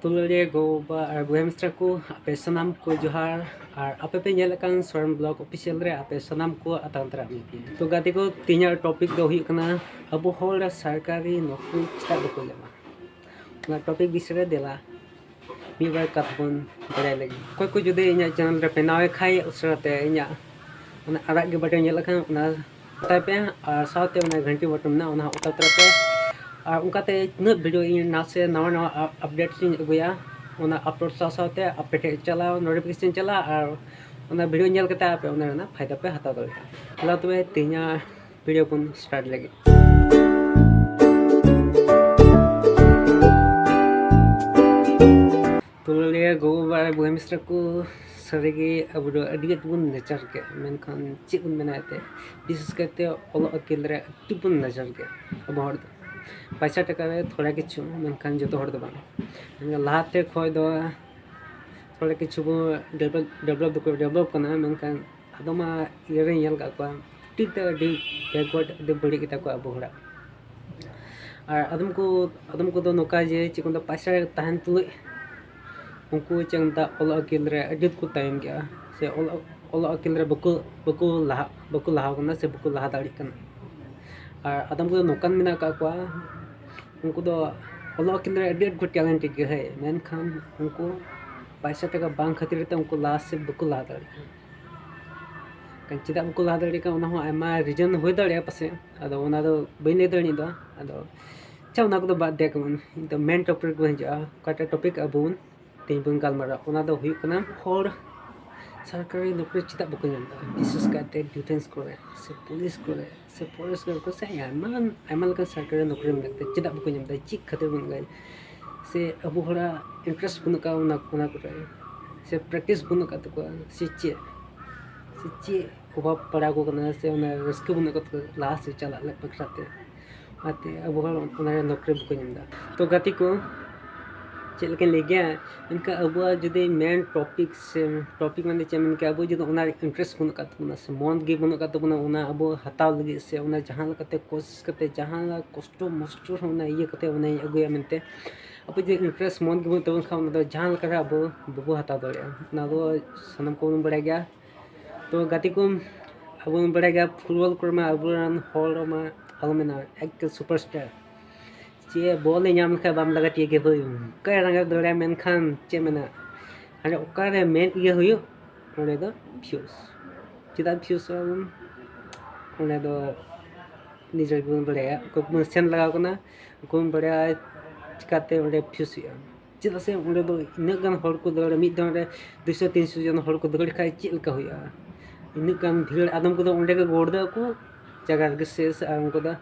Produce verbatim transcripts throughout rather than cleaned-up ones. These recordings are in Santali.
ᱫᱩᱞᱟᱹᱲᱤᱭᱟᱹ ᱜᱚ-ᱵᱟᱵᱟ ᱟᱨ ᱵᱚᱭᱦᱟ ᱢᱤᱥᱨᱟ ᱠᱚ, ᱟᱯᱮ ᱥᱟᱱᱟᱢ ᱠᱚ ᱡᱚᱦᱟᱨ᱾ ᱟᱨ ᱟᱯᱮ ᱯᱮ ᱧᱮᱞᱮᱫ ᱠᱟᱱ ᱥᱚᱨᱮᱱ ᱵᱞᱚᱜ ᱚᱯᱷᱤᱥᱤᱭᱟᱞ ᱨᱮ ᱟᱯᱮ ᱥᱟᱱᱟᱢ ᱠᱚ ᱟᱛᱟᱝ ᱫᱟᱨᱟᱢ ᱦᱩᱭᱩᱜ ᱜᱮᱭᱟ᱾ ᱛᱚ ᱜᱟᱛᱮ ᱠᱚ, ᱛᱮᱦᱮᱧᱟᱜ ᱴᱚᱯᱤᱠ ᱫᱚ ᱦᱩᱭᱩᱜ ᱠᱟᱱᱟ, ᱟᱵᱚ ᱦᱚᱲ ᱥᱚᱨᱠᱟᱨᱤ ᱱᱚᱠᱨᱤ ᱪᱮᱫᱟᱜ ᱵᱟᱠᱚ ᱧᱟᱢᱟ? ᱚᱱᱟ ᱴᱚᱯᱤᱠ ᱵᱤᱥᱚᱭ ᱨᱮ ᱫᱮᱞᱟ ᱢᱤᱫ ᱵᱟᱨ ᱠᱟᱛᱷᱟ ᱵᱚᱱ ᱵᱟᱲᱟᱭ ᱞᱟᱹᱜᱤᱫ᱾ ᱚᱠᱚᱭ ᱠᱚ ᱡᱩᱫᱤ ᱤᱧᱟᱹᱜ ᱪᱮᱱᱮᱞ ᱨᱮ ᱯᱮ ᱱᱟᱣᱟ ᱠᱷᱟᱡ, ᱩᱥᱟᱹᱨᱟ ᱛᱮ ᱤᱧᱟᱹᱜ ᱚᱱᱟ ᱟᱨᱟᱜ ᱜᱮ ᱵᱟᱴᱚᱱ ᱧᱮᱞᱚᱜ ᱠᱟᱱᱟ, ᱚᱱᱟ ᱚᱛᱟᱭ ᱯᱮ, ᱟᱨ ᱥᱟᱶᱛᱮ ᱚᱱᱟ ᱜᱷᱟᱱᱴᱤ ᱵᱟᱴᱚᱱ ᱢᱮᱱᱟᱜᱼᱟ, ᱚᱱᱟ ᱦᱚᱸ ᱚᱛᱟ ᱛᱚᱨᱟᱭ ᱯᱮ᱾ ᱟᱨ ᱚᱱᱠᱟᱛᱮ ᱛᱤᱱᱟᱹᱜ ᱵᱷᱤᱰᱤᱭᱳ ᱤᱧ ᱱᱟᱥᱮ ᱱᱟᱣᱟ ᱱᱟᱣᱟ ᱟᱯᱰᱮᱴ ᱤᱧ ᱟᱹᱜᱩᱭᱟ, ᱚᱱᱟ ᱟᱯᱞᱳᱰ ᱥᱟᱶ ᱥᱟᱶᱛᱮ ᱟᱯᱮ ᱴᱷᱮᱱ ᱪᱟᱞᱟᱣ, ᱱᱳᱴᱤᱯᱷᱤᱠᱮᱥᱚᱱ ᱪᱟᱞᱟᱜᱼᱟ, ᱟᱨ ᱚᱱᱟ ᱵᱷᱤᱰᱤᱭᱳ ᱧᱮᱞ ᱠᱟᱛᱮ ᱟᱯᱮ ᱚᱱᱟ ᱨᱮᱱᱟᱜ ᱯᱷᱟᱭᱫᱟ ᱯᱮ ᱦᱟᱛᱟᱣ ᱫᱟᱲᱮᱭᱟᱜᱼᱟ᱾ ᱪᱟᱞᱟᱣ ᱛᱚᱵᱮ ᱛᱮᱦᱮᱧᱟᱜ ᱵᱷᱤᱰᱤᱭᱳ ᱵᱚᱱ ᱥᱴᱟᱨᱴ ᱞᱟᱹᱜᱤᱫ᱾ ᱫᱩᱞᱟᱹᱲᱤᱭᱟᱹ ᱜᱚᱜᱚ ᱵᱟᱵᱟ ᱟᱨ ᱵᱚᱭᱦᱟ ᱢᱤᱥᱨᱟ ᱠᱚ, ᱥᱟᱹᱨᱤᱜᱮ ᱟᱵᱚ ᱫᱚ ᱟᱹᱰᱤ ᱟᱸᱴ ᱵᱚᱱ ᱱᱟᱪᱟᱨ ᱜᱮᱭᱟ, ᱢᱮᱱᱠᱷᱟᱱ ᱪᱮᱫ ᱵᱚᱱ ᱢᱮᱱᱟ ᱮᱱᱛᱮ, ᱵᱤᱥᱮᱥ ᱠᱟᱭᱛᱮ ᱚᱞᱚᱜ ᱟᱹᱠᱤᱞ ᱨᱮ ᱟᱹᱰᱤ ᱵᱚᱱ ᱱᱟᱪᱟᱨ ᱜᱮᱭᱟ ᱟᱵᱚ ᱦᱚᱲ ᱫᱚ᱾ ᱯᱚᱭᱥᱟ ᱴᱟᱠᱟ ᱨᱮ ᱛᱷᱚᱲᱟ ᱠᱤᱪᱷᱩ, ᱢᱮᱱᱠᱷᱟᱱ ᱡᱚᱛᱚ ᱦᱚᱲ ᱫᱚ ᱵᱟᱝ᱾ ᱢᱮᱱᱠᱷᱟᱱ ᱞᱟᱦᱟᱛᱮ ᱠᱷᱚᱱ ᱫᱚ ᱛᱷᱚᱲᱟ ᱠᱤᱪᱷᱩ ᱵᱚᱱ ᱰᱮᱵᱷᱞᱚᱯ, ᱰᱮᱵᱷᱞᱚᱯ ᱫᱚᱠᱚ ᱰᱮᱵᱷᱞᱚᱯ ᱠᱟᱱᱟ, ᱢᱮᱱᱠᱷᱟᱱ ᱟᱫᱚᱢᱟᱜ ᱤᱭᱟᱹ ᱨᱮᱧ ᱧᱮᱞ ᱟᱠᱟᱫ ᱠᱚᱣᱟ, ᱴᱷᱤᱠ ᱛᱮ ᱟᱹᱰᱤ ᱵᱮᱠᱣᱟᱨᱰ, ᱟᱹᱰᱤ ᱵᱟᱹᱲᱤᱡ ᱜᱮᱛᱟ ᱠᱚᱣᱟ ᱟᱵᱚ ᱦᱚᱲᱟᱜ᱾ ᱟᱨ ᱟᱫᱚᱢ ᱠᱚ, ᱟᱫᱚᱢ ᱠᱚᱫᱚ ᱱᱚᱝᱠᱟ ᱡᱮ ᱪᱮᱫ ᱠᱚ ᱢᱮᱛᱟᱜᱼᱟ, ᱯᱚᱭᱥᱟ ᱛᱟᱦᱮᱱ ᱛᱩᱞᱩᱡ ᱩᱱᱠᱩ ᱪᱮᱫ ᱠᱚ ᱢᱮᱛᱟᱜᱼᱟ, ᱚᱞᱚᱜ ᱟᱹᱠᱤᱞ ᱨᱮ ᱟᱹᱰᱤ ᱟᱸᱴ ᱠᱚ ᱛᱟᱭᱚᱢ ᱜᱮᱭᱟ, ᱥᱮ ᱚᱞᱚᱜ, ᱚᱞᱚᱜ ᱟᱹᱠᱤᱞ ᱨᱮ ᱵᱟᱠᱚ, ᱵᱟᱠᱚ ᱞᱟᱦᱟ, ᱵᱟᱠᱚ ᱞᱟᱦᱟ ᱠᱟᱱᱟ ᱥᱮ ᱵᱟᱠᱚ ᱞᱟᱦᱟ ᱫᱟᱲᱮᱭᱟᱜ ᱠᱟᱱᱟ᱾ ᱟᱨ ᱟᱫᱚᱢ ᱠᱚᱫᱚ ᱱᱚᱝᱠᱟᱱ ᱢᱮᱱᱟᱜ ᱟᱠᱟᱫ ᱠᱚᱣᱟ, ᱩᱱᱠᱩ ᱫᱚ ᱚᱞᱚᱜ ᱟᱹᱠᱤᱞ ᱨᱮ ᱟᱹᱰᱤ ᱟᱸᱴ ᱠᱚ ᱴᱮᱞᱮᱱᱴᱮᱰ ᱜᱮᱭᱟ, ᱦᱮᱸ, ᱢᱮᱱᱠᱷᱟᱱ ᱩᱱᱠᱩ ᱯᱚᱭᱥᱟ ᱴᱟᱠᱟ ᱵᱟᱝ ᱠᱷᱟᱹᱛᱤᱨ ᱛᱮ ᱩᱱᱠᱩ ᱞᱟᱦᱟ ᱥᱮᱫ ᱵᱟᱠᱚ ᱞᱟᱦᱟ ᱫᱟᱲᱮᱭᱟᱜ ᱠᱟᱱᱟ᱾ ᱠᱟᱨᱚᱱ ᱪᱮᱫᱟᱜ ᱵᱟᱠᱚ ᱞᱟᱦᱟ ᱫᱟᱲᱮᱭᱟᱜ ᱠᱟᱱᱟ, ᱚᱱᱟ ᱦᱚᱸ ᱟᱭᱢᱟ ᱨᱤᱡᱚᱱ ᱦᱩᱭ ᱫᱟᱲᱮᱭᱟᱜᱼᱟ ᱯᱟᱥᱮᱡ, ᱟᱫᱚ ᱚᱱᱟ ᱫᱚ ᱵᱟᱹᱧ ᱞᱟᱹᱭ ᱫᱟᱲᱮᱭᱟᱜᱼᱟ᱾ ᱟᱫᱚ ᱟᱪᱪᱷᱟ, ᱚᱱᱟ ᱠᱚᱫᱚ ᱵᱟᱫ ᱫᱮ ᱠᱚᱵᱚᱱ, ᱤᱧ ᱫᱚ ᱢᱮᱱ ᱴᱚᱯᱤᱠ ᱵᱚᱱ ᱦᱤᱡᱩᱜᱼᱟ, ᱚᱠᱟᱴᱟᱜ ᱴᱚᱯᱤᱠ ᱟᱵᱚ ᱵᱚᱱ ᱛᱮᱦᱮᱧ ᱵᱚᱱ ᱜᱟᱞᱢᱟᱨᱟᱣᱟ, ᱚᱱᱟ ᱫᱚ ᱦᱩᱭᱩᱜ ᱠᱟᱱᱟ ᱦᱚᱲ ᱥᱚᱨᱠᱟᱨᱤ ᱱᱚᱠᱨᱤ ᱪᱮᱫᱟᱜ ᱵᱟᱠᱚ ᱧᱟᱢ ᱮᱫᱟ, ᱵᱤᱥᱮᱥ ᱠᱟᱭᱛᱮ ᱰᱤᱯᱷᱮᱱᱥ ᱠᱚᱨᱮ ᱥᱮ ᱯᱩᱞᱤᱥ ᱠᱚᱨᱮ ᱥᱮ ᱯᱷᱚᱨᱮᱥᱴ ᱜᱟᱨᱰ ᱠᱚ ᱥᱮ ᱟᱭᱢᱟ, ᱟᱭᱢᱟ ᱞᱮᱠᱟᱱ ᱥᱚᱨᱠᱟᱨᱤ ᱱᱚᱠᱨᱤ ᱢᱮᱱᱟᱜ ᱛᱮ ᱪᱮᱫᱟᱜ ᱵᱟᱠᱚ ᱧᱟᱢ ᱮᱫᱟ, ᱪᱮᱫ ᱠᱷᱟᱹᱛᱤᱨ ᱵᱟᱹᱱᱩᱜ ᱠᱟᱫᱟ, ᱥᱮ ᱟᱵᱚ ᱦᱚᱲᱟᱜ ᱤᱱᱴᱟᱨᱮᱥᱴ ᱵᱟᱹᱱᱩᱜ ᱠᱟᱫᱟ ᱚᱱᱟ, ᱚᱱᱟ ᱠᱚᱨᱮ, ᱥᱮ ᱯᱨᱮᱠᱴᱤᱥ ᱵᱟᱹᱱᱩᱜ ᱠᱟᱫ ᱛᱟᱠᱚᱣᱟ, ᱥᱮ ᱪᱮᱫ, ᱥᱮ ᱪᱮᱫ ᱚᱵᱷᱟᱵ ᱯᱟᱲᱟᱣ ᱟᱠᱚ ᱠᱟᱱᱟ, ᱥᱮ ᱚᱱᱟ ᱨᱟᱹᱥᱠᱟᱹ ᱵᱟᱹᱱᱩᱜ ᱠᱟᱫ ᱛᱟᱠᱚᱣᱟ ᱞᱟᱦᱟ ᱥᱮᱫ ᱪᱟᱞᱟᱜ ᱞᱟᱹᱜᱤᱫ ᱵᱟᱠᱷᱨᱟ ᱛᱮ᱾ ᱚᱱᱟᱛᱮ ᱟᱵᱚ ᱦᱚᱲ ᱚᱱᱟ ᱨᱮ ᱱᱚᱠᱨᱤ ᱵᱟᱠᱚ ᱧᱟᱢ ᱮᱫᱟ᱾ ᱛᱚ ᱜᱟᱛᱮ ᱠᱚ, ᱪᱮᱫ ᱞᱮᱠᱟᱧ ᱞᱟᱹᱭ ᱠᱮᱭᱟ, ᱢᱮᱱᱠᱷᱟᱱ ᱟᱵᱚᱣᱟᱜ ᱡᱩᱫᱤ ᱢᱮᱱ ᱴᱚᱯᱤᱠ ᱥᱮ ᱴᱚᱯᱤᱠ ᱢᱟᱱᱮ ᱪᱮᱫ ᱢᱮᱱ ᱠᱮᱭᱟ, ᱟᱵᱚ ᱡᱩᱫᱤ ᱚᱱᱟ ᱨᱮ ᱤᱱᱴᱟᱨᱮᱥᱴ ᱵᱟᱹᱱᱩᱜ ᱠᱟᱫ ᱛᱟᱵᱚᱱᱟ ᱥᱮ ᱢᱚᱱ ᱜᱮ ᱵᱟᱹᱱᱩᱜ ᱠᱟᱫ ᱛᱟᱵᱚᱱᱟ ᱚᱱᱟ ᱟᱵᱚ ᱦᱟᱛᱟᱣ ᱞᱟᱹᱜᱤᱫ, ᱥᱮ ᱚᱱᱟ ᱡᱟᱦᱟᱸ ᱞᱮᱠᱟᱛᱮ ᱠᱳᱥᱤᱥ ᱠᱟᱛᱮ ᱡᱟᱦᱟᱸ ᱠᱚᱥᱴᱚ ᱢᱚᱥᱴᱚ ᱨᱮᱦᱚᱸ ᱚᱱᱟ ᱤᱭᱟᱹ ᱠᱟᱛᱮ ᱚᱱᱟᱧ ᱟᱹᱜᱩᱭᱟ ᱢᱮᱱᱛᱮ, ᱟᱵᱚ ᱡᱩᱫᱤ ᱤᱱᱴᱟᱨᱮᱥᱴ ᱢᱚᱱ ᱜᱮ ᱵᱟᱹᱱᱩᱜ ᱛᱟᱵᱚᱱ ᱠᱷᱟᱱ, ᱚᱱᱟ ᱫᱚ ᱡᱟᱦᱟᱸ ᱞᱮᱠᱟ ᱨᱮ ᱟᱵᱚ ᱵᱟᱵᱚ ᱦᱟᱛᱟᱣ ᱫᱟᱲᱮᱭᱟᱜᱼᱟ᱾ ᱚᱱᱟ ᱫᱚ ᱥᱟᱱᱟᱢ ᱠᱚᱵᱚᱱ ᱵᱟᱲᱟᱭ ᱜᱮᱭᱟ᱾ ᱛᱚ ᱜᱟᱛᱮ ᱠᱚ, ᱟᱵᱚ ᱵᱚᱱ ᱵᱟᱲᱟᱭ ᱜᱮᱭᱟ, ᱯᱷᱩᱴᱵᱚᱞ ᱠᱚᱨᱮ ᱢᱟ ᱟᱵᱚᱨᱮᱱ ᱦᱚᱲ ᱢᱟ ᱟᱞᱚ ᱢᱮᱱᱟ, ᱮᱠᱫᱚᱢ ᱥᱩᱯᱟᱨ ᱥᱴᱟᱨ᱾ ᱪᱮᱫ ᱵᱚᱞ ᱮ ᱧᱟᱢ ᱞᱮᱠᱷᱟᱱ ᱵᱟᱢ ᱞᱟᱜᱟ ᱛᱤᱭᱟᱹᱜ ᱜᱮ ᱦᱩᱭ, ᱚᱱᱠᱟᱭ ᱨᱟᱸᱜᱟᱣ ᱫᱟᱲᱮᱭᱟᱜᱼᱟ᱾ ᱢᱮᱱᱠᱷᱟᱱ ᱪᱮᱫ ᱢᱮᱱᱟ, ᱦᱟᱸᱰᱮ ᱚᱠᱟᱨᱮ ᱢᱮᱱ ᱤᱭᱟᱹ ᱦᱩᱭᱩᱜ, ᱚᱸᱰᱮ ᱫᱚ ᱯᱷᱤᱭᱩᱥ᱾ ᱪᱮᱫᱟᱜ ᱯᱷᱤᱭᱩᱥᱚᱜᱼᱟ ᱵᱚᱱ? ᱚᱸᱰᱮ ᱫᱚ ᱱᱤᱡᱮ ᱜᱮᱵᱚᱱ ᱵᱟᱲᱟᱭᱟ, ᱚᱠᱚᱭ ᱠᱚᱵᱚᱱ ᱥᱮᱱ ᱞᱟᱜᱟᱣ ᱠᱟᱱᱟ, ᱩᱱᱠᱩ ᱵᱚᱱ ᱵᱟᱲᱟᱭᱟ ᱪᱤᱠᱟᱹᱛᱮ ᱚᱸᱰᱮ ᱯᱷᱤᱭᱩᱥ ᱦᱩᱭᱩᱜᱼᱟ᱾ ᱪᱮᱫᱟᱜ ᱥᱮ ᱚᱸᱰᱮ ᱫᱚ ᱤᱱᱟᱹᱜ ᱜᱟᱱ ᱦᱚᱲ ᱠᱚ ᱫᱟᱹᱲᱟ, ᱢᱤᱫ ᱫᱚᱢ ᱨᱮ ᱫᱩᱥᱚ ᱛᱤᱱᱥᱚ ᱡᱚᱱ ᱦᱚᱲ ᱠᱚ ᱫᱟᱹᱲ ᱠᱷᱟᱡ ᱪᱮᱫ ᱞᱮᱠᱟ ᱦᱩᱭᱩᱜᱼᱟ? ᱤᱱᱟᱹᱜ ᱜᱟᱱ ᱵᱷᱤᱲ, ᱟᱫᱚᱢ ᱠᱚᱫᱚ ᱚᱸᱰᱮ ᱜᱮ ᱜᱚᱲᱫᱟᱹᱜ ᱟᱠᱚ, ᱡᱟᱭᱜᱟ ᱨᱮᱜᱮ ᱥᱮᱥ, ᱟᱨ ᱩᱱᱠᱩ ᱫᱚ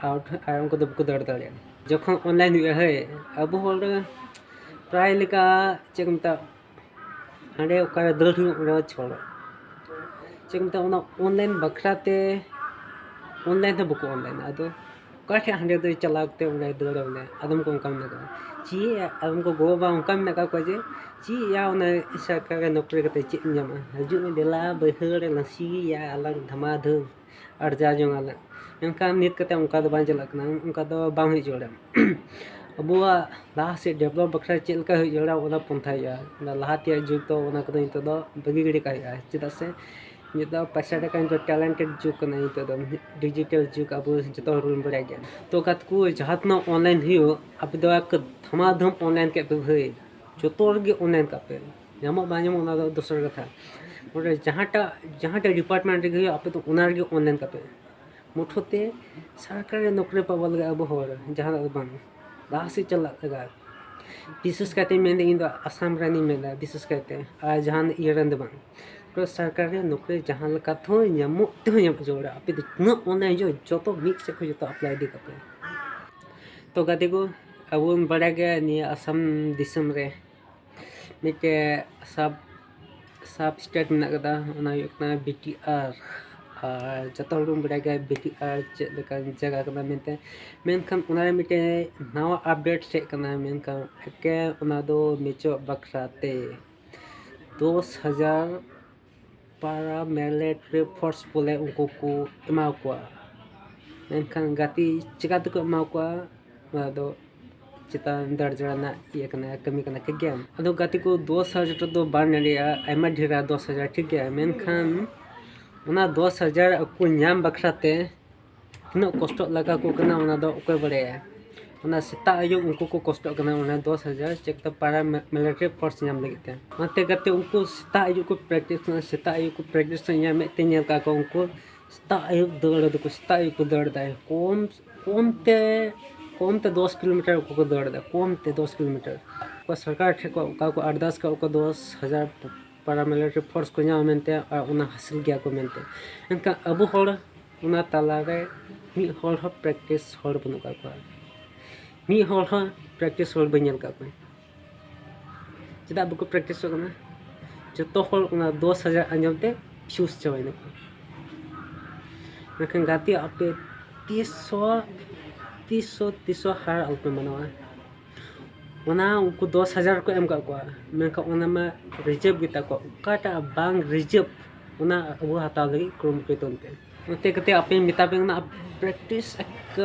ᱟᱣᱩᱴ, ᱟᱨ ᱩᱱᱠᱩ ᱫᱚ ᱵᱟᱠᱚ ᱫᱟᱹᱲ ᱫᱟᱲᱮᱭᱟᱜᱼᱟ᱾ ᱡᱚᱠᱷᱚᱱ ᱚᱱᱞᱟᱭᱤᱱ ᱦᱩᱭᱩᱜᱼᱟ, ᱦᱳᱭ, ᱟᱵᱚ ᱦᱚᱲ ᱫᱚ ᱯᱨᱟᱭ ᱞᱮᱠᱟ ᱪᱮᱫ ᱠᱚ ᱢᱮᱛᱟᱜᱼᱟ, ᱦᱟᱸᱰᱮ ᱚᱠᱟᱨᱮ ᱫᱟᱹᱲ ᱦᱩᱭᱩᱜ, ᱚᱸᱰᱮ ᱦᱚᱸ ᱪᱷᱚᱲᱚ᱾ ᱪᱮᱫ ᱠᱚ ᱢᱮᱛᱟᱜᱼᱟ, ᱚᱱᱟ ᱚᱱᱞᱟᱭᱤᱱ ᱵᱟᱠᱷᱨᱟ ᱛᱮ, ᱚᱱᱞᱟᱭᱤᱱ ᱦᱚᱸ ᱵᱟᱠᱚ ᱚᱱᱞᱟᱭᱤᱱᱟ᱾ ᱟᱫᱚ ᱚᱠᱟ ᱴᱷᱮᱱ ᱦᱟᱸᱰᱮ ᱫᱚ ᱪᱟᱞᱟᱣ ᱠᱟᱛᱮ ᱚᱸᱰᱮ ᱫᱟᱹᱲ ᱟᱢ, ᱟᱫᱚᱢ ᱠᱚ ᱚᱱᱠᱟ ᱢᱮᱱᱟᱜ ᱠᱚᱣᱟ᱾ ᱪᱮᱫ ᱟᱫᱚᱢ ᱠᱚ ᱜᱚ-ᱵᱟᱵᱟ ᱚᱱᱠᱟ ᱢᱮᱱᱟᱜ ᱠᱟᱜ ᱠᱚᱣᱟ ᱡᱮ, "ᱪᱮᱫ ᱭᱟ ᱚᱱᱟ ᱥᱚᱨᱠᱟᱨ ᱨᱮ ᱱᱚᱠᱨᱤ ᱠᱟᱛᱮ ᱪᱮᱫ ᱮᱢ ᱧᱟᱢᱟ? ᱦᱤᱡᱩᱜ ᱢᱮ ᱫᱮᱞᱟ ᱵᱟᱹᱭᱦᱟᱹᱲ ᱨᱮ ᱱᱟᱥᱮᱭᱟ ᱟᱞᱟᱝ ᱫᱷᱟᱢᱟ ᱫᱷᱟᱹᱢ ᱟᱨᱡᱟᱣ ᱡᱚᱝ ᱟᱞᱟᱝ᱾" ᱢᱮᱱᱠᱷᱟᱱ ᱱᱤᱛ ᱠᱟᱛᱮ ᱚᱱᱠᱟ ᱫᱚ ᱵᱟᱝ ᱪᱟᱞᱟᱜ ᱠᱟᱱᱟ, ᱚᱱᱠᱟ ᱫᱚ ᱵᱟᱝ ᱦᱩᱭ ᱡᱟᱹᱨᱩᱲᱟ᱾ ᱟᱵᱚᱣᱟᱜ ᱞᱟᱦᱟ ᱥᱮᱫ ᱰᱮᱵᱷᱞᱚᱯ ᱵᱟᱠᱷᱨᱟ ᱪᱮᱫ ᱞᱮᱠᱟ ᱦᱩᱭᱩᱜ ᱡᱟᱹᱨᱩᱲᱟ, ᱚᱱᱟ ᱯᱚᱱᱛᱷᱟ ᱦᱩᱭᱩᱜᱼᱟ᱾ ᱚᱱᱟ ᱞᱟᱦᱟ ᱛᱮᱭᱟᱜ ᱡᱩᱜᱽ ᱫᱚ ᱚᱱᱟ ᱠᱚᱫᱚ ᱱᱤᱛᱚᱜ ᱫᱚ ᱵᱟᱹᱜᱤ ᱜᱤᱰᱤ ᱠᱟᱜ ᱦᱩᱭᱩᱜᱼᱟ᱾ ᱪᱮᱫᱟᱜ ᱥᱮ ᱱᱤᱛᱚᱜ ᱯᱚᱭᱥᱟ ᱴᱟᱠᱟ ᱱᱤᱛᱚᱜ ᱴᱮᱞᱮᱱᱴᱮᱰ ᱡᱩᱜᱽ ᱠᱟᱱᱟ, ᱱᱤᱛᱚᱜ ᱫᱚ ᱰᱤᱡᱤᱴᱟᱞ ᱡᱩᱜᱽ, ᱟᱵᱚ ᱡᱚᱛᱚ ᱦᱚᱲ ᱵᱚᱱ ᱵᱟᱲᱟᱭ ᱜᱮᱭᱟ᱾ ᱛᱚ ᱜᱟᱛᱮ ᱠᱚ, ᱡᱟᱦᱟᱸ ᱛᱤᱱᱟᱹᱜ ᱚᱱᱞᱟᱭᱤᱱ ᱦᱩᱭᱩᱜ, ᱟᱯᱮ ᱫᱚ ᱮᱠ ᱫᱷᱟᱢᱟ ᱫᱷᱟᱢ ᱚᱱᱞᱟᱭᱤᱱ ᱠᱮᱫ ᱯᱮ ᱵᱷᱟᱹᱭ, ᱡᱚᱛᱚ ᱨᱮᱜᱮ ᱚᱱᱞᱟᱭᱤᱱ ᱠᱟᱜ ᱯᱮ᱾ ᱧᱟᱢᱚᱜ ᱵᱟᱝ ᱧᱟᱢᱚᱜ ᱚᱱᱟ ᱫᱚ ᱫᱚᱥᱟᱨ ᱠᱟᱛᱷᱟ᱾ ᱚᱸᱰᱮ ᱡᱟᱦᱟᱸᱴᱟᱜ, ᱡᱟᱦᱟᱸᱴᱟᱜ ᱰᱤᱯᱟᱨᱴᱢᱮᱱᱴ ᱨᱮᱜᱮ ᱦᱩᱭᱩᱜ, ᱟᱯᱮ ᱫᱚ ᱚᱱᱟ ᱨᱮᱜᱮ ᱚᱱᱞᱟᱭᱤᱱ ᱠᱟᱜ ᱯᱮ᱾ ᱢᱩᱴᱷᱟᱹᱛᱮ ᱥᱚᱨᱠᱟᱨᱤ ᱱᱚᱠᱨᱤ ᱯᱟᱵᱚ ᱞᱟᱹᱜᱤᱫ ᱟᱵᱚ ᱦᱚᱲ ᱡᱟᱦᱟᱱᱟᱜ ᱫᱚ ᱵᱟᱝ, ᱞᱟᱦᱟ ᱥᱮᱫ ᱪᱟᱞᱟᱜ ᱞᱟᱜᱟᱜ᱾ ᱵᱤᱥᱮᱥ ᱠᱟᱭᱛᱮ ᱢᱮᱱᱫᱟ, ᱤᱧ ᱫᱚ ᱟᱥᱟᱢ ᱨᱮᱱᱤᱧ ᱢᱮᱱᱫᱟ, ᱵᱤᱥᱮᱥ ᱠᱟᱭᱛᱮ, ᱟᱨ ᱡᱟᱦᱟᱱ ᱤᱭᱟᱹ ᱨᱮᱱ ᱫᱚ ᱵᱟᱝ᱾ ᱛᱚ ᱥᱚᱨᱠᱟᱨᱤ ᱱᱚᱠᱨᱤ ᱡᱟᱦᱟᱸ ᱞᱮᱠᱟ ᱛᱮᱦᱚᱸ ᱧᱟᱢᱚᱜ ᱛᱮᱦᱚᱸ ᱧᱟᱢᱚᱜ ᱡᱟᱹᱨᱩᱲᱟ᱾ ᱟᱯᱮ ᱫᱚ ᱛᱤᱱᱟᱹᱜ ᱚᱱᱞᱟᱭᱤᱱ ᱦᱤᱡᱩᱜᱼᱟ, ᱡᱚᱛᱚ ᱢᱤᱫ ᱥᱮᱫ ᱠᱷᱚᱱ ᱡᱚᱛᱚ ᱟᱯᱞᱟᱭ ᱤᱫᱤ ᱠᱟᱜ ᱯᱮ᱾ ᱛᱚ ᱜᱟᱛᱮ ᱠᱚ, ᱟᱵᱚ ᱵᱚᱱ ᱵᱟᱲᱟᱭ ᱜᱮᱭᱟ, ᱱᱤᱭᱟᱹ ᱟᱥᱟᱢ ᱫᱤᱥᱚᱢ ᱨᱮ ᱢᱤᱫᱴᱮᱡ ᱥᱟᱵ, ᱥᱟᱵ ᱥᱴᱮᱴ ᱢᱮᱱᱟᱜ ᱠᱟᱫᱟ, ᱚᱱᱟ ᱦᱩᱭᱩᱜ ᱠᱟᱱᱟ ᱵᱤ ᱴᱤ ᱟᱨ᱾ ᱟᱨ ᱡᱚᱛᱚ ᱦᱚᱲ ᱵᱚᱱ ᱵᱟᱲᱟᱭ ᱜᱮᱭᱟ ᱵᱤ ᱴᱤ ᱟᱨ ᱪᱮᱫ ᱞᱮᱠᱟᱱ ᱡᱟᱭᱜᱟ ᱠᱟᱱᱟ ᱢᱮᱱᱛᱮ᱾ ᱢᱮᱱᱠᱷᱟᱱ ᱚᱱᱟᱨᱮ ᱢᱤᱫᱴᱮᱡ ᱱᱟᱣᱟ ᱟᱯᱰᱮᱴ ᱦᱮᱡ ᱠᱟᱱᱟ, ᱢᱮᱱᱠᱷᱟᱱ ᱮᱠᱮᱱ ᱚᱱᱟ ᱫᱚ ᱢᱮᱪᱚᱜ ᱵᱟᱠᱷᱨᱟ ᱛᱮ ᱫᱚᱥ ᱦᱟᱡᱟᱨ ᱯᱟᱨᱟ ᱢᱤᱞᱤᱴᱟᱨᱤ ᱯᱷᱳᱨᱥ ᱵᱚᱞᱮ ᱩᱱᱠᱩ ᱠᱚ ᱮᱢᱟ ᱠᱚᱣᱟ᱾ ᱢᱮᱱᱠᱷᱟᱱ ᱜᱟᱛᱮ ᱪᱤᱠᱟ ᱛᱮᱠᱚ ᱮᱢᱟ ᱠᱚᱣᱟ, ᱚᱱᱟ ᱫᱚ ᱪᱮᱛᱟᱱ ᱫᱚᱨᱡᱟ ᱨᱮᱱᱟᱜ ᱤᱭᱟᱹ ᱠᱟᱱᱟ, ᱠᱟᱹᱢᱤ ᱠᱟᱱᱟ, ᱴᱷᱤᱠ ᱜᱮᱭᱟ᱾ ᱟᱫᱚ ᱜᱟᱛᱮ ᱠᱚ, ᱫᱚᱥ ᱦᱟᱡᱟᱨ ᱫᱚ ᱵᱟᱝ ᱱᱟᱲᱮᱭᱟᱜᱼᱟ, ᱟᱭᱢᱟ ᱰᱷᱮᱨᱟ ᱫᱚᱥ ᱦᱟᱡᱟᱨ, ᱴᱷᱤᱠ ᱜᱮᱭᱟ᱾ ᱢᱮᱱᱠᱷᱟᱱ ᱚᱱᱟ ᱫᱚᱥ ᱦᱟᱡᱟᱨ ᱟᱠᱚ ᱧᱟᱢ ᱵᱟᱠᱷᱨᱟ ᱛᱮ ᱛᱤᱱᱟᱹᱜ ᱠᱚᱥᱴᱚᱜ ᱞᱟᱜᱟ ᱠᱚ ᱠᱟᱱᱟ, ᱚᱱᱟ ᱫᱚ ᱚᱠᱚᱭ ᱵᱟᱲᱟᱭᱟ᱾ ᱚᱱᱟ ᱥᱮᱛᱟᱜ ᱟᱹᱭᱩᱵ ᱩᱱᱠᱩ ᱠᱚ ᱠᱚᱥᱴᱚᱜ ᱠᱟᱱᱟ, ᱚᱱᱟ ᱫᱚᱥ ᱦᱟᱡᱟᱨ ᱪᱮᱠ ᱫᱚ ᱯᱟᱨᱟ ᱢᱤᱞᱤᱴᱟᱨᱤ ᱯᱷᱳᱨᱥ ᱧᱟᱢ ᱞᱟᱹᱜᱤᱫ ᱛᱮ᱾ ᱚᱱᱟᱛᱮ ᱜᱟᱛᱮ, ᱩᱱᱠᱩ ᱥᱮᱛᱟᱜ ᱟᱹᱭᱩᱵ ᱠᱚ ᱯᱨᱮᱠᱴᱤᱥ ᱠᱟᱱᱟ, ᱥᱮᱛᱟᱜ ᱟᱹᱭᱩᱵ ᱠᱚ ᱯᱨᱮᱠᱴᱤᱥ ᱠᱟᱱᱟ᱾ ᱤᱧᱟᱹᱜ ᱢᱮᱫ ᱛᱮᱧ ᱧᱮᱞ ᱠᱟᱜ ᱠᱚᱣᱟ, ᱩᱱᱠᱩ ᱥᱮᱛᱟᱜ ᱟᱹᱭᱩᱵ ᱫᱟᱹᱲ ᱫᱚᱠᱚ, ᱥᱮᱛᱟᱜ ᱟᱹᱭᱩᱵ ᱠᱚ ᱫᱟᱹᱲ ᱮᱫᱟ᱾ ᱠᱚᱢ, ᱠᱚᱢ ᱛᱮ, ᱠᱚᱢ ᱛᱮ ᱫᱚᱥ ᱠᱤᱞᱳᱢᱤᱴᱟᱨ ᱠᱚ ᱫᱟᱹᱲ ᱮᱫᱟ, ᱠᱚᱢ ᱛᱮ ᱫᱚᱥ ᱠᱤᱞᱳᱢᱤᱴᱟᱨ᱾ ᱚᱠᱟ ᱥᱚᱨᱠᱟᱨ ᱴᱷᱮᱱ ᱠᱚ, ᱚᱠᱟ ᱠᱚ ᱟᱨᱫᱟᱥ ᱠᱟᱜ, ᱚᱠᱟ ᱫᱚᱥ ᱦᱟᱡᱟᱨ ᱯᱟᱨᱟ ᱢᱤᱞᱤᱴᱟᱨᱤ ᱯᱷᱳᱨᱥ ᱠᱚ ᱧᱟᱢᱟ ᱢᱮᱱᱛᱮ, ᱟᱨ ᱚᱱᱟ ᱦᱟᱹᱥᱤᱞ ᱜᱮᱭᱟ ᱠᱚ ᱢᱮᱱᱛᱮ᱾ ᱮᱱᱠᱷᱟᱱ ᱟᱵᱚ ᱦᱚᱲ ᱚᱱᱟ ᱛᱟᱞᱟᱨᱮ ᱢᱤᱫ ᱦᱚᱲ ᱦᱚᱸ ᱯᱨᱮᱠᱴᱤᱥ ᱦᱚᱲ ᱵᱟᱹᱱᱩᱜ ᱠᱟᱜ ᱠᱚᱣᱟ, ᱢᱤᱫ ᱦᱚᱲ ᱦᱚᱸ ᱯᱨᱮᱠᱴᱤᱥ ᱦᱚᱲ ᱵᱟᱹᱧ ᱧᱮᱞ ᱠᱟᱜ ᱠᱚᱣᱟ᱾ ᱪᱮᱫᱟᱜ ᱵᱟᱠᱚ ᱯᱨᱮᱠᱴᱤᱥᱚᱜ ᱠᱟᱱᱟ? ᱡᱚᱛᱚ ᱦᱚᱲ ᱚᱱᱟ ᱫᱚᱥ ᱦᱟᱡᱟᱨ ᱟᱸᱡᱚᱢ ᱛᱮ ᱯᱷᱤᱭᱩᱥ ᱪᱟᱵᱟᱭ ᱱᱟᱠᱚ᱾ ᱢᱮᱱᱠᱷᱟᱱ ᱜᱟᱛᱮ, ᱟᱯᱮ ᱛᱤᱥ ᱦᱚᱸ, ᱛᱤᱥ ᱦᱚᱸ, ᱛᱤᱥ ᱦᱚᱸ ᱦᱟᱨ ᱟᱞᱚᱯᱮ ᱢᱟᱱᱟᱣᱟ᱾ ᱚᱱᱟ ᱩᱱᱠᱩ ᱫᱚᱥ ᱦᱟᱡᱟᱨ ᱠᱚ ᱮᱢ ᱠᱟᱜ ᱠᱚᱣᱟ, ᱢᱮᱱᱠᱷᱟᱱ ᱚᱱᱟ ᱢᱟ ᱨᱤᱡᱟᱹᱵᱷ ᱜᱮᱛᱟ ᱠᱚᱣᱟ᱾ ᱚᱠᱟᱴᱟᱜ ᱵᱟᱝ ᱨᱤᱡᱟᱹᱵᱷ, ᱚᱱᱟ ᱟᱵᱚ ᱦᱟᱛᱟᱣ ᱞᱟᱹᱜᱤᱫ ᱠᱩᱨᱩᱢᱩᱴᱩᱭ ᱛᱟᱵᱚᱱ ᱯᱮ᱾ ᱚᱱᱟᱛᱮ ᱠᱟᱛᱮ ᱟᱯᱮ ᱢᱮᱛᱟ ᱯᱮ ᱠᱟᱱᱟ, ᱯᱨᱮᱠᱴᱤᱥ ᱮᱠ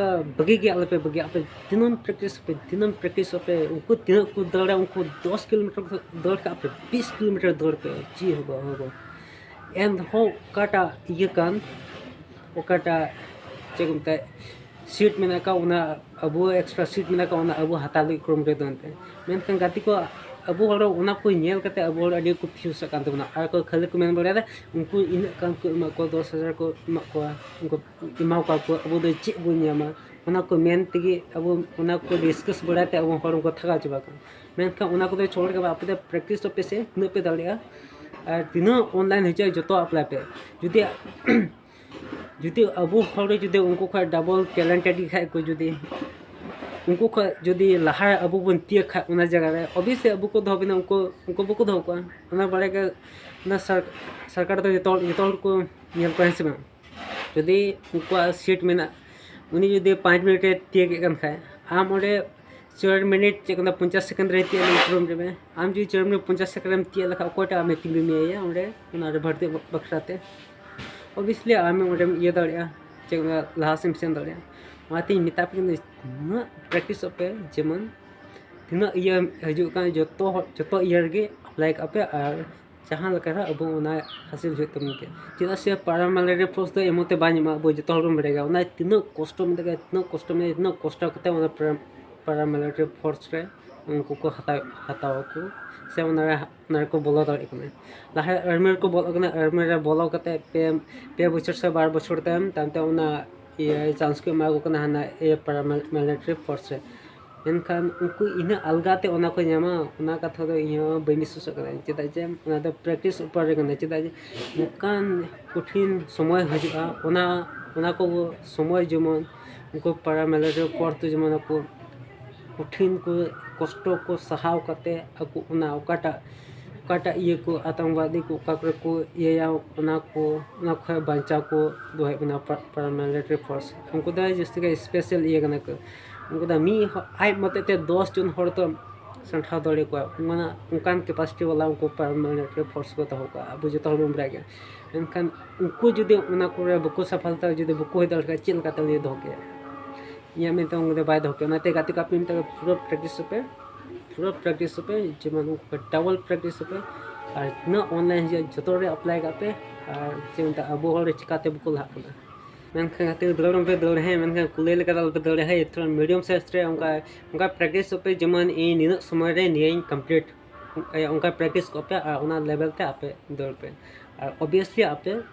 ᱵᱟᱹᱜᱤ ᱜᱮ ᱟᱞᱚᱯᱮ ᱵᱟᱹᱜᱤᱭᱟ᱾ ᱟᱯᱮ ᱫᱤᱱᱟᱹᱢ ᱯᱨᱮᱠᱴᱤᱥ ᱯᱮ, ᱫᱤᱱᱟᱹᱢ ᱯᱨᱮᱠᱴᱤᱥᱚᱜ ᱯᱮ᱾ ᱩᱱᱠᱩ ᱛᱤᱱᱟᱹᱜ ᱠᱚ ᱫᱟᱹᱲᱟ, ᱩᱱᱠᱩ ᱫᱚᱥ ᱠᱤᱞᱳᱢᱤᱴᱟᱨ ᱠᱚ ᱫᱟᱹᱲ ᱠᱟᱜ, ᱟᱯᱮ ᱵᱤᱥ ᱠᱤᱞᱳᱢᱤᱴᱟᱨ ᱫᱟᱹᱲ ᱯᱮ, ᱪᱮᱫ ᱦᱚᱸ ᱵᱟᱝ ᱦᱩᱭᱩᱜᱼᱟ᱾ ᱮᱱ ᱨᱮᱦᱚᱸ ᱚᱠᱟᱴᱟᱜ ᱤᱭᱟᱹ ᱠᱟᱱ, ᱚᱠᱟᱴᱟᱜ ᱪᱮᱫ ᱠᱚ ᱢᱮᱛᱟᱜᱼᱟ, ᱥᱤᱴ ᱢᱮᱱᱟᱜ ᱟᱠᱟᱫ, ᱚᱱᱟ ᱟᱵᱚ ᱮᱠᱥᱴᱨᱟ ᱥᱤᱴ ᱢᱮᱱᱟᱜ ᱟᱠᱟᱫ, ᱚᱱᱟ ᱟᱵᱚ ᱦᱟᱛᱟᱣ ᱞᱟᱹᱜᱤᱫ ᱠᱩᱨᱩᱢᱩᱴᱩᱭ ᱛᱟᱵᱚᱱ ᱯᱮ᱾ ᱢᱮᱱᱠᱷᱟᱱ ᱜᱟᱛᱮ ᱠᱚ, ᱟᱵᱚ ᱦᱚᱲ ᱚᱱᱟ ᱠᱚ ᱧᱮᱞ ᱠᱟᱛᱮ ᱟᱵᱚ ᱦᱚᱲ ᱟᱹᱰᱤ ᱠᱚ ᱯᱷᱤᱭᱩᱥᱚᱜ ᱠᱟᱱ ᱛᱟᱵᱚᱱᱟ᱾ ᱟᱨ ᱠᱚ ᱠᱷᱟᱹᱞᱤ ᱠᱚ ᱢᱮᱱ ᱵᱟᱲᱟᱭᱮᱫᱟ, ᱩᱱᱠᱩ ᱤᱱᱟᱹᱜ ᱜᱟᱱ ᱠᱚ ᱮᱢᱟᱜ ᱠᱚᱣᱟ, ᱫᱚᱥ ᱦᱟᱡᱟᱨ ᱠᱚ ᱮᱢᱟᱜ ᱠᱚᱣᱟ, ᱩᱱᱠᱩ ᱮᱢᱟ ᱠᱚᱣᱟ ᱠᱚ, ᱟᱵᱚ ᱫᱚ ᱪᱮᱫ ᱵᱚᱱ ᱧᱟᱢᱟ? ᱚᱱᱟ ᱠᱚ ᱢᱮᱱ ᱛᱮᱜᱮ ᱟᱵᱚ ᱚᱱᱟ ᱠᱚ ᱰᱤᱥᱠᱟᱥ ᱵᱟᱲᱟᱭ ᱛᱮ ᱟᱵᱚ ᱦᱚᱲ ᱠᱚ ᱛᱷᱟᱠᱟᱣ ᱪᱟᱵᱟᱜ ᱠᱟᱱᱟ᱾ ᱢᱮᱱᱠᱷᱟᱱ ᱚᱱᱟ ᱠᱚᱫᱚ ᱪᱷᱚᱲ ᱠᱟᱛᱮ ᱟᱯᱮ ᱫᱚ ᱯᱨᱮᱠᱴᱤᱥᱚᱜ ᱯᱮ ᱥᱮ ᱛᱤᱱᱟᱹᱜ ᱯᱮ ᱫᱟᱲᱮᱭᱟᱜᱼᱟ, ᱟᱨ ᱛᱤᱱᱟᱹᱜ ᱚᱱᱞᱟᱭᱤᱱ ᱦᱤᱡᱩᱜᱼᱟ, ᱡᱚᱛᱚ ᱟᱯᱞᱟᱭ ᱯᱮ᱾ ᱡᱩᱫᱤ, ᱡᱩᱫᱤ ᱟᱵᱚ ᱦᱚᱲ ᱡᱩᱫᱤ ᱩᱱᱠᱩ ᱠᱷᱚᱱ ᱰᱟᱵᱚᱞ ᱴᱮᱞᱮᱱᱴᱮᱰ ᱜᱮ ᱠᱷᱟᱡ ᱠᱚ, ᱡᱩᱫᱤ ᱩᱱᱠᱩ ᱠᱷᱚᱱ ᱡᱩᱫᱤ ᱞᱟᱦᱟ ᱟᱵᱚ ᱵᱚᱱ ᱛᱤᱭᱟᱹᱜ ᱠᱷᱟᱡ ᱚᱱᱟ ᱡᱟᱭᱜᱟ ᱨᱮ, ᱚᱵᱤᱭᱟᱥᱞᱤ ᱟᱵᱚ ᱠᱚ ᱫᱚᱦᱚ ᱵᱚᱱᱟ, ᱩᱱᱠᱩ, ᱩᱱᱠᱩ ᱵᱟᱠᱚ ᱫᱚᱦᱚ ᱠᱚᱣᱟ᱾ ᱚᱱᱟ ᱵᱟᱲᱟᱭ ᱜᱮ, ᱚᱱᱟ ᱥᱚᱨ-, ᱥᱚᱨᱠᱟᱨ ᱫᱚ ᱡᱚᱛᱚ ᱦᱚᱲ, ᱡᱚᱛᱚ ᱦᱚᱲ ᱠᱚ ᱧᱮᱞ ᱠᱚᱣᱟ, ᱦᱮᱸ ᱥᱮ ᱵᱟᱝ? ᱡᱩᱫᱤ ᱩᱱᱠᱩᱣᱟᱜ ᱥᱤᱴ ᱢᱮᱱᱟᱜ, ᱩᱱᱤ ᱡᱩᱫᱤ ᱯᱟᱸᱪ ᱢᱤᱱᱤᱴ ᱨᱮ ᱛᱤᱭᱟᱹᱜᱮᱫ ᱠᱟᱱ ᱠᱷᱟᱡ, ᱟᱢ ᱚᱸᱰᱮ ᱪᱟᱨ ᱢᱤᱱᱤᱴ, ᱪᱮᱫ ᱠᱚ ᱢᱮᱛᱟᱜᱼᱟ, ᱯᱚᱧᱪᱟᱥ ᱥᱮᱠᱮᱱᱰ ᱨᱮ ᱛᱤᱭᱟᱹᱜ ᱞᱟᱹᱜᱤᱫ ᱠᱩᱨᱩᱢᱩᱴᱩᱭ ᱢᱮ᱾ ᱟᱢ ᱡᱩᱫᱤ ᱪᱟᱨ ᱢᱤᱱᱤᱴ ᱯᱚᱧᱪᱟᱥ ᱥᱮᱠᱮᱱᱰ ᱨᱮᱢ ᱛᱤᱭᱟᱹᱜ ᱞᱮᱠᱷᱟᱡ, ᱚᱠᱚᱭᱴᱟᱜ ᱟᱢᱮ ᱛᱤᱸᱜᱩ ᱢᱮᱭᱟ ᱚᱸᱰᱮ, ᱚᱱᱟ ᱨᱮ ᱵᱷᱟᱨᱛᱤ ᱵᱟᱠᱷᱨᱟ ᱛᱮ? ᱚᱵᱤᱭᱟᱥᱞᱤ ᱟᱢ ᱚᱸᱰᱮᱢ ᱤᱭᱟᱹ ᱫᱟᱲᱮᱭᱟᱜᱼᱟ, ᱪᱮᱫ ᱠᱚ ᱢᱮᱛᱟᱜᱼᱟ, ᱞᱟᱦᱟ ᱥᱮᱫ ᱮᱢ ᱥᱮᱱ ᱫᱟᱲᱮᱭᱟᱜᱼᱟ᱾ ᱚᱱᱟᱛᱤᱧ ᱢᱮᱛᱟ ᱯᱮ ᱠᱟᱱᱟ, ᱩᱱᱟᱹᱜ ᱯᱨᱮᱠᱴᱤᱥᱚᱜ ᱯᱮ, ᱡᱮᱢᱚᱱ ᱛᱤᱱᱟᱹᱜ ᱤᱭᱟᱹ ᱦᱤᱡᱩᱜ ᱠᱟᱱ, ᱡᱚᱛᱚ ᱦᱚᱲ, ᱡᱚᱛᱚ ᱤᱭᱟᱹ ᱨᱮᱜᱮ ᱟᱯᱞᱟᱭ ᱠᱟᱜ ᱯᱮ, ᱟᱨ ᱡᱟᱦᱟᱸ ᱞᱮᱠᱟ ᱨᱮᱦᱚᱸ ᱟᱵᱚ ᱚᱱᱟ ᱦᱟᱹᱥᱤᱞ ᱦᱩᱭᱩᱜ ᱛᱟᱵᱚᱱ ᱜᱮᱭᱟ᱾ ᱪᱮᱫᱟᱜ ᱥᱮ ᱯᱟᱨᱟᱢᱤᱞᱤᱴᱟᱨᱤ ᱯᱷᱳᱨᱥ ᱫᱚ ᱮᱢᱚᱱ ᱛᱮ ᱵᱟᱭ ᱧᱟᱢᱚᱜᱼᱟ, ᱟᱵᱚ ᱡᱚᱛᱚ ᱦᱚᱲ ᱵᱚᱱ ᱵᱟᱲᱟᱭ ᱜᱮᱭᱟ᱾ ᱚᱱᱟ ᱛᱤᱱᱟᱹᱜ ᱠᱚᱥᱴᱚ ᱢᱮᱱᱟᱜ ᱜᱮᱭᱟ, ᱛᱤᱱᱟᱹᱜ ᱠᱚᱥᱴᱚ ᱢᱮᱱᱟᱜᱼᱟ, ᱛᱤᱱᱟᱹᱜ ᱠᱚᱥᱴᱚ ᱠᱟᱛᱮ ᱚᱱᱟ ᱯᱟᱨᱟᱢᱤᱞᱤᱴᱟᱨᱤ ᱯᱷᱳᱨᱥ ᱨᱮ ᱩᱱᱠᱩ ᱠᱚ ᱦᱟᱛᱟᱣ, ᱦᱟᱛᱟᱣ ᱟᱠᱚ, ᱥᱮ ᱚᱱᱟ ᱨᱮ, ᱚᱱᱟ ᱨᱮᱠᱚ ᱵᱚᱞᱚ ᱫᱟᱲᱮᱭᱟᱜ ᱠᱟᱱᱟ᱾ ᱞᱟᱦᱟ ᱟᱨᱢᱤ ᱨᱮᱠᱚ ᱵᱚᱞᱚᱜ ᱠᱟᱱᱟ, ᱟᱨᱢᱤ ᱨᱮ ᱵᱚᱞᱚ ᱠᱟᱛᱮ ᱯᱮ, ᱯᱮ ᱵᱚᱪᱷᱚᱨ ᱥᱮ ᱵᱟᱨ ᱵᱚᱪᱷᱚᱨ ᱛᱟᱭᱚᱢ, ᱛᱟᱭᱚᱢ ᱛᱮ ᱚᱱᱟ ᱤᱭᱟᱹ ᱪᱟᱱᱥ ᱠᱚ ᱮᱢᱟ ᱠᱚ ᱠᱟᱱᱟ ᱦᱟᱱᱟ ᱤᱭᱟᱹ ᱯᱟᱨᱟᱢᱤᱞᱤᱴᱟᱨᱤ ᱯᱷᱳᱨᱥ ᱨᱮ᱾ ᱢᱮᱱᱠᱷᱟᱱ ᱩᱱᱠᱩ ᱤᱱᱟᱹᱜ ᱟᱞᱜᱟ ᱛᱮ ᱚᱱᱟ ᱠᱚ ᱧᱟᱢᱟ, ᱚᱱᱟ ᱠᱟᱛᱷᱟ ᱫᱚ ᱤᱧ ᱦᱚᱸ ᱵᱟᱹᱧ ᱵᱤᱥᱣᱟᱥᱚᱜ ᱠᱟᱱᱟ᱾ ᱪᱮᱫᱟᱜ ᱡᱮ ᱚᱱᱟ ᱫᱚ ᱯᱨᱮᱠᱴᱤᱥ ᱩᱯᱚᱨ ᱨᱮ ᱠᱟᱱᱟ᱾ ᱪᱮᱫᱟᱜ ᱡᱮ ᱱᱚᱝᱠᱟᱱ ᱠᱚᱴᱷᱤᱱ ᱥᱚᱢᱚᱭ ᱦᱤᱡᱩᱜᱼᱟ, ᱚᱱᱟ, ᱚᱱᱟ ᱠᱚ ᱥᱚᱢᱚᱭ ᱡᱮᱢᱚᱱ ᱩᱱᱠᱩ ᱯᱟᱨᱟᱢᱤᱞᱤᱴᱟᱨᱤ ᱯᱷᱳᱨᱥ ᱫᱚ ᱡᱮᱢᱚᱱ ᱟᱠᱚ ᱠᱚᱴᱷᱤᱱ ᱠᱚ ᱠᱚᱥᱴᱚ ᱠᱚ ᱥᱟᱦᱟᱣ ᱠᱟᱛᱮ ᱟᱠᱚ ᱚᱱᱟ ᱚᱠᱟᱴᱟᱜ, ᱚᱠᱟᱴᱟᱜ ᱤᱭᱟᱹ ᱠᱚ, ᱟᱛᱚᱝᱠᱵᱟᱫᱤ ᱠᱚ ᱚᱠᱟ ᱠᱚᱨᱮ ᱠᱚ ᱤᱭᱟᱹᱭᱟ, ᱚᱱᱟ ᱠᱚ, ᱚᱱᱟ ᱠᱷᱚᱱ ᱵᱟᱧᱪᱟᱣ ᱠᱚ ᱫᱚᱦᱚᱭᱮᱫ ᱵᱚᱱᱟ ᱯᱟ-, ᱯᱟᱨᱟᱢᱤᱞᱤᱴᱟᱨᱤ ᱯᱷᱳᱨᱥ᱾ ᱩᱱᱠᱩ ᱫᱚ ᱡᱟᱹᱥᱛᱤ ᱠᱟᱭ ᱥᱯᱮᱥᱟᱞ ᱤᱭᱟᱹ ᱠᱟᱱᱟ ᱠᱚ᱾ ᱩᱱᱠᱩ ᱫᱚ ᱢᱤᱫ ᱦᱚ-, ᱟᱡ ᱢᱚᱛᱮ ᱛᱮ ᱫᱚᱥ ᱡᱚᱱ ᱦᱚᱲ ᱫᱚ ᱥᱟᱢᱴᱷᱟᱣ ᱫᱟᱲᱮ ᱠᱚᱣᱟ, ᱚᱱᱟ, ᱚᱱᱠᱟᱱ ᱠᱮᱯᱟᱥᱤᱴᱤ ᱵᱟᱞᱟ ᱩᱱᱠᱩ ᱯᱟᱨᱟᱢᱤᱞᱤᱴᱟᱨᱤ ᱯᱷᱳᱨᱥ ᱠᱚ ᱫᱚᱦᱚ ᱠᱟᱜᱼᱟ᱾ ᱟᱵᱚ ᱡᱚᱛᱚ ᱦᱚᱲ ᱵᱚᱱ ᱵᱟᱲᱟᱭ ᱜᱮᱭᱟ᱾ ᱢᱮᱱᱠᱷᱟᱱ ᱩᱱᱠᱩ ᱡᱩᱫᱤ ᱚᱱᱟ ᱠᱚᱨᱮ ᱵᱟᱠᱚ ᱥᱟᱯᱷᱟᱞᱛᱟ, ᱡᱩᱫᱤ ᱵᱟᱠᱚ ᱦᱩᱭ ᱫᱟᱲᱮᱭᱟᱜ ᱠᱷᱟᱱ, ᱪᱮᱫ ᱞᱮᱠᱟᱛᱮ ᱩᱱᱤ ᱫᱚᱦᱚ ᱠᱮᱭᱟ? ᱤᱧᱟᱹᱜ ᱢᱮᱱᱛᱮ ᱩᱱᱠᱩ ᱫᱚ ᱵᱟᱭ ᱫᱚᱦᱚ ᱠᱮᱭᱟ᱾ ᱚᱱᱟᱛᱮ ᱜᱟᱛᱮ ᱠᱚ ᱟᱯᱮ ᱢᱮᱛᱟ ᱠᱚ ᱯᱩᱨᱟᱹ ᱯᱨᱮᱠᱴᱤᱥ ᱯᱮ, ᱯᱩᱨᱟᱹ ᱯᱨᱮᱠᱴᱤᱥ ᱯᱮ, ᱡᱮᱢᱚᱱ ᱩᱱᱠᱩ ᱯᱮ ᱰᱟᱵᱚᱞ ᱯᱨᱮᱠᱴᱤᱥ ᱯᱮ᱾ ᱟᱨ ᱛᱤᱱᱟᱹᱜ ᱚᱱᱞᱟᱭᱤᱱ ᱦᱤᱡᱩᱜᱼᱟ, ᱡᱚᱛᱚ ᱨᱮ ᱟᱯᱞᱟᱭ ᱠᱟᱜ ᱯᱮ᱾ ᱟᱨ ᱪᱮᱫ ᱢᱮᱛᱟᱜᱼᱟ, ᱟᱵᱚ ᱦᱚᱲ ᱪᱤᱠᱟᱛᱮ ᱵᱟᱠᱚ ᱞᱟᱦᱟᱜ ᱠᱟᱱᱟ? ᱢᱮᱱᱠᱷᱟᱱ ᱜᱟᱛᱮ ᱠᱚ ᱫᱟᱹᱲ ᱢᱟᱯᱮ ᱫᱟᱹᱲ, ᱦᱮᱸ, ᱢᱮᱱᱠᱷᱟᱱ ᱠᱩᱞᱟᱹᱭ ᱞᱮᱠᱟ ᱫᱚ ᱟᱞᱚᱯᱮ ᱫᱟᱹᱲᱟ, ᱦᱮᱸ, ᱛᱷᱚᱲᱟ ᱢᱤᱰᱤᱭᱟᱢ ᱥᱟᱭᱤᱡᱽ ᱨᱮ ᱚᱱᱠᱟ, ᱚᱱᱠᱟ ᱯᱨᱮᱠᱴᱤᱥᱚᱜ ᱯᱮ, ᱡᱮᱢᱚᱱ ᱤᱧ ᱱᱤᱱᱟᱹᱜ ᱥᱚᱢᱚᱭ ᱨᱮ ᱱᱤᱭᱟᱹᱧ ᱠᱚᱢᱯᱞᱤᱴ᱾ ᱚᱱᱠᱟ ᱯᱨᱮᱠᱴᱤᱥ ᱠᱚᱜ ᱯᱮ ᱟᱨ ᱚᱱᱟ ᱞᱮᱵᱮᱞ ᱛᱮ ᱟᱯᱮ ᱫᱟᱹᱲ ᱯᱮ᱾ ᱟᱨ ᱚᱵᱤᱭᱟᱥᱞᱤ ᱟᱯᱮ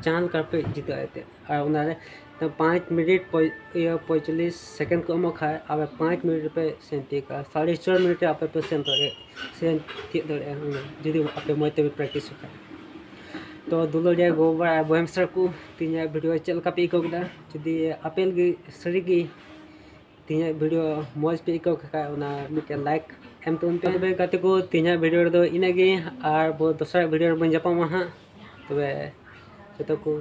ᱡᱟᱦᱟᱸ ᱞᱮᱠᱟ ᱯᱮ ᱡᱤᱛᱟᱹᱜᱼᱟ ᱮᱱᱛᱮᱫ᱾ ᱟᱨ ᱚᱱᱟᱨᱮ ᱯᱟᱸᱪ ᱢᱤᱱᱤᱴ ᱯᱚᱭ-, ᱤᱭᱟᱹ, ᱯᱚᱸᱭᱪᱚᱞᱞᱤᱥ ᱥᱮᱠᱮᱱᱰ ᱠᱚ ᱮᱢᱚᱜ ᱠᱷᱟᱡ, ᱟᱯᱮ ᱯᱟᱸᱪ ᱢᱤᱱᱤᱴ ᱨᱮᱯᱮ ᱥᱮᱱ ᱛᱤᱭᱳᱜ ᱠᱟᱜᱼᱟ, ᱥᱟᱲᱮ ᱪᱟᱨ ᱢᱤᱱᱤᱴ ᱨᱮ ᱟᱯᱮ ᱯᱮ ᱥᱮᱱ ᱫᱟᱲᱮᱭᱟᱜᱼᱟ, ᱥᱮᱱ ᱛᱤᱭᱳᱜ ᱫᱟᱲᱮᱭᱟᱜᱼᱟ, ᱦᱩᱸ, ᱡᱩᱫᱤ ᱟᱯᱮ ᱢᱚᱡᱽ ᱛᱮᱯᱮ ᱯᱨᱮᱠᱴᱤᱥ ᱠᱷᱟᱡ᱾ ᱛᱚ ᱫᱩᱞᱟᱹᱲᱤᱭᱟᱹ ᱜᱚ-ᱵᱟᱵᱟ ᱟᱨ ᱵᱚᱭᱦᱟ ᱢᱤᱥᱨᱟ ᱠᱚ, ᱛᱮᱦᱮᱧᱟᱜ ᱵᱷᱤᱰᱤᱭᱳ ᱪᱮᱫ ᱞᱮᱠᱟ ᱯᱮ ᱟᱹᱭᱠᱟᱹᱣ ᱠᱮᱫᱟ? ᱡᱩᱫᱤ ᱟᱯᱮ ᱞᱟᱹᱜᱤᱫ ᱥᱟᱹᱨᱤᱜᱮ ᱛᱮᱦᱮᱧᱟᱜ ᱵᱷᱤᱰᱤᱭᱳ ᱢᱚᱡᱽ ᱯᱮ ᱟᱹᱭᱠᱟᱹᱣ ᱠᱷᱟᱡ, ᱚᱱᱟ ᱢᱤᱫᱴᱮᱱ ᱞᱟᱭᱤᱠ ᱮᱢ ᱛᱟᱵᱚᱱ ᱯᱮ᱾ ᱛᱚᱵᱮ ᱜᱟᱛᱮ ᱠᱚ, ᱛᱮᱦᱮᱧᱟᱜ ᱵᱷᱤᱰᱤᱭᱳ ᱨᱮᱫᱚ ᱤᱱᱟᱹᱜ ᱜᱮ, ᱟᱨ ᱵᱚ ᱫᱚᱥᱨᱟ ᱵᱷᱤᱰᱤᱭᱳ ᱨᱮᱵᱚᱱ ᱧᱟᱯᱟᱢᱟ ᱦᱟᱸᱜ᱾ ᱛᱚᱵᱮ ᱡᱚᱛᱚ ᱠᱚ